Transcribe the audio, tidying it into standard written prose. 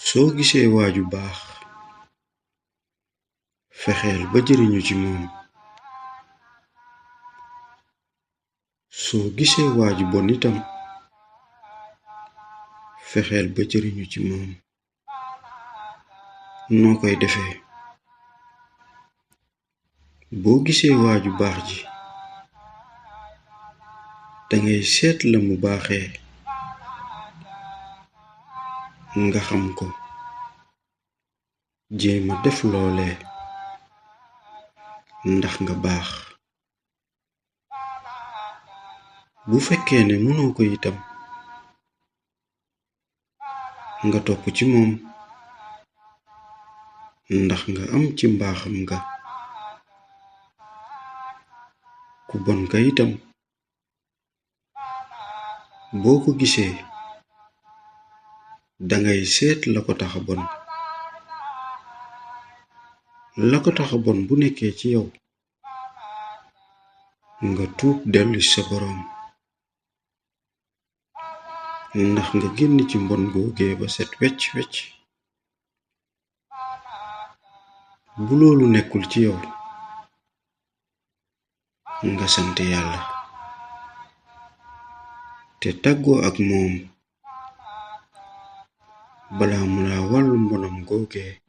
soo gisee waaju baax fexeel ba jëriñu ci moom soo gisee waaju bon itam fexeel ba jëriñu ci moom noo koy defee boo gisee waaju baax ji dangay seet la mu baaxee nga xam ko jéema def loolee ndax nga baax bu fekkee ne mënoo ko itam nga topp ci moom ndax nga am ci mbaaxam nga ku bon ka itam boo ko gisee dangay seet la ko taxa bon la ko taxa bon bu nekkee ci yow nga tuub dellu ci sa boroom ndax nga génn ci mbon googee ba set wecc wecc bu loolu nekkul ci yow nga sant yàlla te tàggoo ak moom balaa mu la wàllu mbonam googee